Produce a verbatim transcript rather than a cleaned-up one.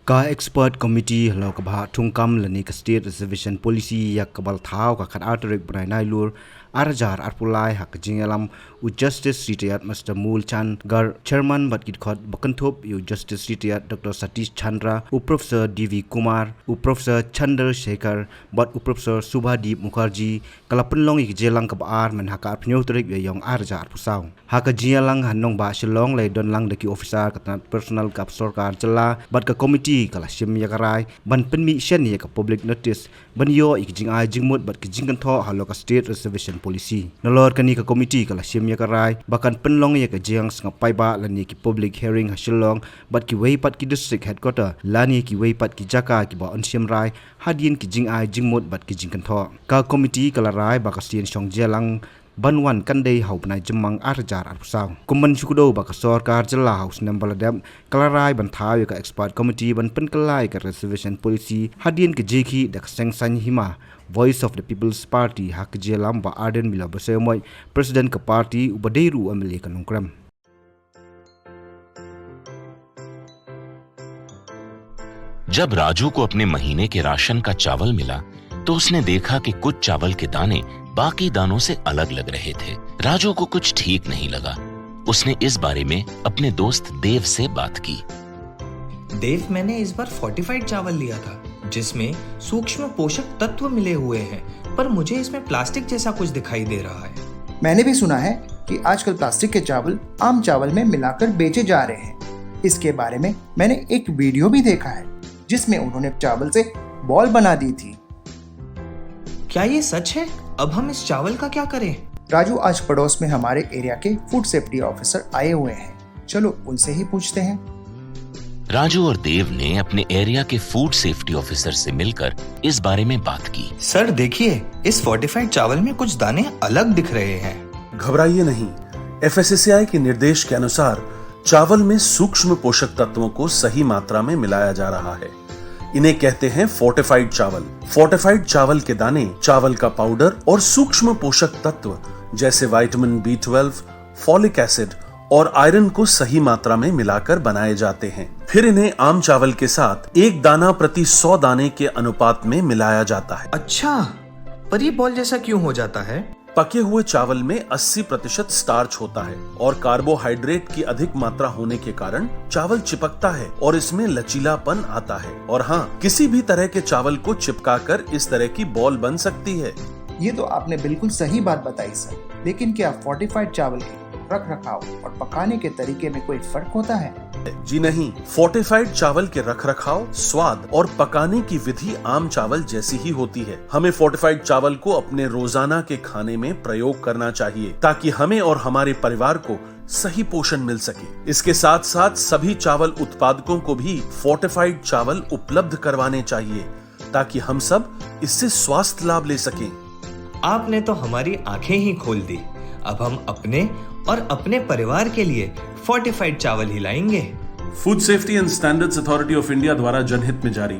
Ka Expert Committee halor ka bhah thungkam lane ka State Reservation Policy ïa kaba la thaw ka khatar tarik bnai Nailur arhajar arphew lai ha ka jingïalam u Justice Retired Mister Moolchand Garg, Chairman bad ki dkhot ba kynthup ïa u Justice Retired Doctor Satish Chandra, u Professor D V Kumar, u Professor Chandra Shekhar bad u Professor Subhadip Mukherjee, ka la pynlong ïa ka jingïalang kaba ar mynha ka arphew tarik Ïaïong arhajar arphew saw. Ha ka jingïalang ha nongbah Shillong la ïadon lang da ki officer ka tnat personnel ka sorkar jylla bad ka committee ka la shim ïa ka rai ban pynmih shen ïa ka public notice ban ïoh ïa ka jingai jingmut bad ka jingkynthoh halor ka State Reservation Policy. Nalor kane ka committee ka la shim ïa ka rai ba kan pynlong ïa ka jingsngap paidbah lane ki public hearing ha Shillong bad kiwei pat ki district headquarter lane kiwei pat ki jaka kiba yn shim rai hadien ki jingai jingmut bad ki jingkynthoh. Ka committee ka la rai ba ka sien shong jingïalang ban wan kan dei ha u bnai Jymmang arhajar arphew saw. Kum ban shu kdew ba ka sorkar jylla ha u snem ba la dep ka la rai ban thaw ïa ka Expert Committee ban pynkylla ïa ka Reservation Policy hadien ka jingïakhih da ka seng saiñ hima Voice of the People's Party ha ka jingïalam Bah Ardent Miller Basaiawmoit, President ka party, uba dei ruh u M L A ka Nongkrem. जब राजू को अपने महीने के राशन का चावल मिला, तो उसने देखा कि कुछ चावल के दाने बाकी दानों से अलग लग रहे थे। राजू को कुछ ठीक नहीं लगा। उसने इस बारे में अपने दोस्त देव से बात की। देव, मैंने इस बार फोर्टिफाइड चावल लिया था, जिसमें सूक्ष्म पोषक तत्व मिले हुए हैं, पर मुझे इसमें प्लास्टिक जैसा कुछ दिखाई दे रहा है। मैंने भी सुना है कि आजकल प्लास्टिक के चावल आम चावल में मिलाकर बेचे जा रहे हैं। इसके बारे में मैंने एक वीडियो भी देखा है, जिसमें उन्होंने चावल से बॉल बना दी थी। क्या ये सच है? अब हम इस चावल का क्या करें? राजू, आज पड़ोस में हमारे एरिया के फूड सेफ्टी ऑफिसर आए हुए हैं, चलो उनसे ही पूछते हैं। राजू और देव ने अपने एरिया के फूड सेफ्टी ऑफिसर से मिलकर इस बारे में बात की। सर, देखिए, इस फोर्टिफाइड चावल में कुछ दाने अलग दिख रहे हैं। घबराइए नहीं, एफएसएसएआई के निर्देश के अनुसार चावल में सूक्ष्म पोषक तत्वों को सही मात्रा में मिलाया जा रहा है। इन्हें कहते हैं फोर्टिफाइड चावल। फोर्टिफाइड चावल के दाने चावल का पाउडर और सूक्ष्म पोषक तत्व जैसे vitamin B twelve, folic acid और आयरन को सही मात्रा में मिलाकर बनाए जाते हैं। फिर इन्हें आम चावल के साथ एक दाना प्रति सौ दाने के अनुपात में मिलाया जाता है। अच्छा, पर ये बॉल जैसा क्यों हो जाता है? पके हुए चावल में अस्सी प्रतिशत स्टार्च होता है और कार्बोहाइड्रेट की अधिक मात्रा होने के कारण चावल चिपकता है और इसमें लचीलापन आता है। और हाँ, किसी भी तरह के चावल को चिपकाकर इस तरह की बॉल बन सकती है। ये तो आपने बिल्कुल सही बात बताई सर, लेकिन क्या फोर्टिफाइड चावल के रख रखाव और पकाने के तरीके में कोई फर्क होता है? जी नहीं, फोर्टिफाइड चावल के रखरखाव, स्वाद और पकाने की विधि आम चावल जैसी ही होती है। हमें फोर्टिफाइड चावल को अपने रोजाना के खाने में प्रयोग करना चाहिए, ताकि हमें और हमारे परिवार को सही पोषण मिल सके। इसके साथ साथ सभी चावल उत्पादकों को भी फोर्टिफाइड चावल उपलब्ध करवाने चाहिए, ताकि हम सब इससे स्वास्थ्य लाभ ले सकें। आपने तो हमारी आंखें ही खोल दी। अब हम अपने और अपने परिवार के लिए फोर्टिफाइड चावल ही लाएंगे। Food safety and standards authority of India द्वारा जनहित में जारी।